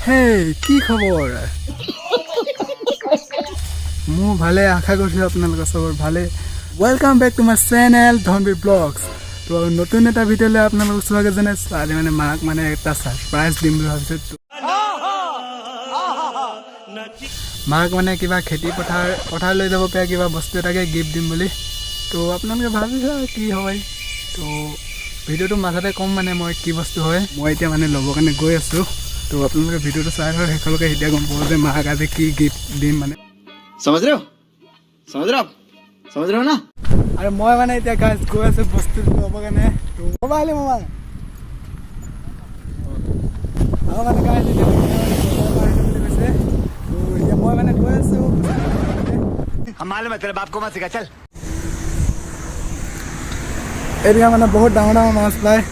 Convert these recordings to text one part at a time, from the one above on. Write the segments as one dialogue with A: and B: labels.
A: হেই, কি খবৰ? মোৰ ভালে, আশা কৰিছোঁ আপোনালোকৰ চবৰ ভালে। Welcome back to my channel Dhanbir blogs. তো নতুন এটা ভিডিঅ'লৈ আপোনালোকক স্বাগত জনাইছোঁ। আজি মানে মাক মানে এটা ছাৰপ্ৰাইজ দিম বুলি ভাবিছোঁ। মাক মানে কিবা খেতি পথাৰ পথাৰ লৈ যাব পাৰে কিবা বস্তু এটাকে গিফ্ট দিম বুলি। তো আপোনালোকে ভাবিছে কি হয়, তো ভিডিঅ'টোৰ মাজতে ক'ম মানে মই কি বস্তু হয়। মই এতিয়া মানে ল'বৰ কাৰণে গৈ আছোঁ। তো আপোনালোকে ভিডিঅ'টো চাই থাকক শেষলৈকে, এতিয়া গম পাব যে মাক আজি কি গিফ্ট দিম মানে।
B: समझ रहे हो? समझ रहे हो आप? समझ रहे हो ना?
A: আৰু মই মানে এতিয়া গাইজ গৈ আছোঁ বস্তু ল'বৰ কাৰণে। তো ক'বা আহিলে মামা আৰু মানে গাইজ এতিয়া বজাৰৰ পৰা আহিলোঁ বুলি কৈছে। তো এতিয়া মই মানে গৈ আছোঁ।
B: हम मालूम है, तेरे बाप को मत सिखा, चल।
A: এতিয়া মানে বহুত ডাঙৰ ডাঙৰ মাছ পায়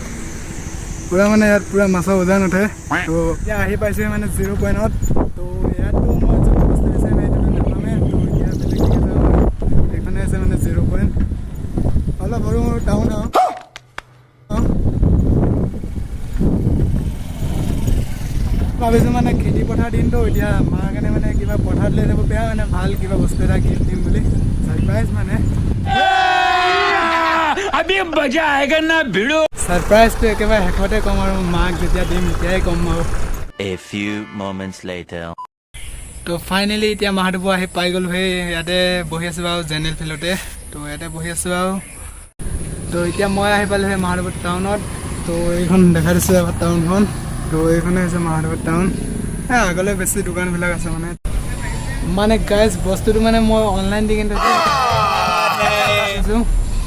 A: পূৰা, মানে ইয়াত পূৰা মাছৰ ওজন উঠে। তো এতিয়া আহি পাইছোঁ মানে জিৰ' পইণ্টত। তো ইয়াততো মই যোনটো বস্তু বিচাৰিম সেইটোতো নাপামেই। তো এতিয়া বেলেগ জেগাত যাম। এইখনে আছে মানে জিৰ' পইণ্ট, অলপ সৰু সৰু টাউন আৰু। ভাবিছোঁ মানে খেতি পথাৰ দিনটো এতিয়া মাৰ কাৰণে মানে কিবা পথাৰত লৈ যাব বেয়া, মানে ভাল কিবা বস্তু এটা গিফ্ট দিম বুলি, ছাৰপ্ৰাইজ মানে।
C: अभी मजा आएगा ना, भिड़ू।
A: ছাৰপ্ৰাইজটো একেবাৰে শেষতে ক'ম আৰু মাক যেতিয়া দিম তেতিয়াই ক'ম আৰু।
D: A few moments later.
A: তো ফাইনেলি এতিয়া মাহঁতবোৰ আহি পাই গ'লো। সেই ইয়াতে বহি আছোঁ বাৰু জেনেৰেল ফিল্ডতে। তো ইয়াতে বহি আছোঁ আৰু। তো এতিয়া মই আহি পালোঁ সেই মাহাদেৱৰ টাউনত। তো এইখন দেখাই দিছোঁ এবাৰ টাউনখন। তো এইখনে হৈছে মাহাদেৱৰ টাউন। এই আগলৈ বেছি দোকানবিলাক আছে মানে। মানে গাইজ, বস্তুটো মানে মই অনলাইন দি কিনে থৈছোঁ।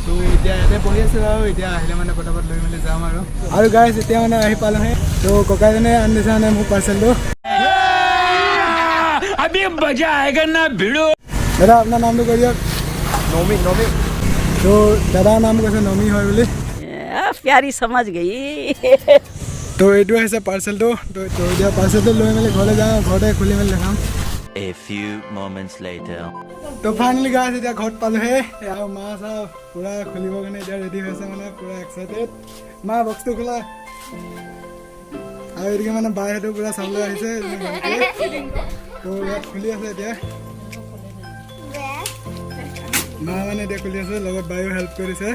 A: তো এতিয়া ইয়াতে বহি আছোঁ আৰু এতিয়া আহিলে মানে পটাপট লৈ মেলি যাম আৰু। আৰু গাইজ, এতিয়া মানে আহি পালোহি। তো ককাইজনে আনি দিছে মানে মোৰ পাৰ্চেলটো।
C: अभी मजा आएगा ना, भिड़ू।
A: দাদা, আপোনাৰ নামটো কৈ দিয়ক।
B: नोमी, नोमी।
A: তো দাদাৰ নাম কৈছে নমি হয় বুলি।
E: प्यारी समझ गई।
A: তো এইটো হৈছে পাৰ্চেলটো। তো এতিয়া পাৰ্চেলটো লৈ মেলি ঘৰলৈ যাওঁ, ঘৰতে খুলি মেলি দেখাম।
D: A few moments later.
A: তো ফাইনেলি গাইজ, এতিয়া ঘৰত পালোহে আৰু মা চা পূৰা খুলিবৰ কাৰণে এতিয়া ৰেডি হৈছে, মানে পূৰা এক্সাইটেড। মা, বক্সটো খোলা। আৰু এইদিকে মানে বাইহঁতো পূৰা চাবলৈ আহিছে। তো ইয়াত খুলি আছে এতিয়া মা, মানে এতিয়া খুলি আছে, লগত বায়ো হেল্প কৰিছে।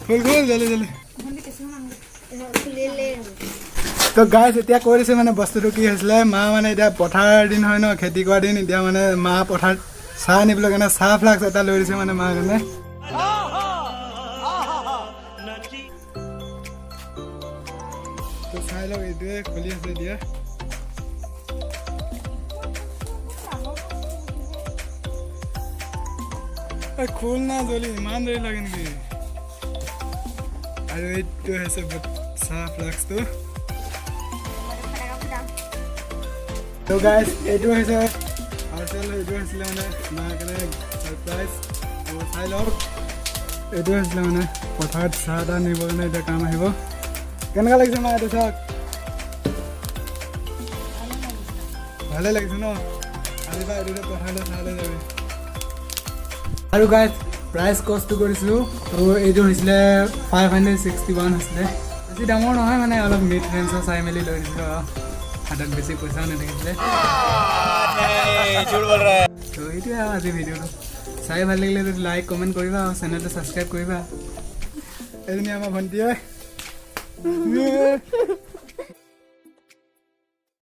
A: খোল খোল, জলদি জলদি। তো গাইজ, এতিয়া কৈ দিছে মানে বস্তুটো কি হৈছিলে। মা মানে এতিয়া পথাৰৰ দিন হয় ন, খেতি কৰা দিন। এতিয়া মানে মা পথাৰত চাহ আনিবলৈ কাৰণে চাহ ফ্লাক্স এটা লৈ দিছে মানে মাৰ কাৰণে। তো চাই লওক, এইটোৱে খুলি আছে এতিয়া। এই খোল না জলি, ইমান দেৰি লাগে নেকি? আৰু এইটো হৈছে চাহ ফ্লাক্সটো। তো গাইজ, এইটো হৈছে পাৰ্চেল। এইটো হৈছিলে মানে মাৰ কাৰণে ছাৰপ্ৰাইজ। তো চাই লওক, এইটো হৈছিলে মানে পথাৰত চাহ এটা নিবৰ কাৰণে এতিয়া কাম আহিব। কেনেকুৱা লাগিছে মা এইটো চাওক? ভালে লাগিছে ন? আজি পৰা এইটোতে পথাৰলৈ চাহ লৈ যাবি। আৰু গাইজ, প্ৰাইচ কষ্টটো কৰিছিলোঁ। তো এইটো হৈছিলে 561 হৈছিলে। বেছি দামৰ নহয়, মানে অলপ মিড ৰেঞ্জৰ চাই মেলি লৈ দিছিলোঁ আৰু হাতত বেছি পইচাও নাথাকিছিলে। তো এইটোৱে আৰু আজি ভিডিঅ'টো চাই ভাল লাগিলে যদি লাইক কমেণ্ট কৰিবা আৰু চেনেলটো ছাবস্ক্ৰাইব কৰিবা। এজনী আমাৰ ভণ্টিয়ে।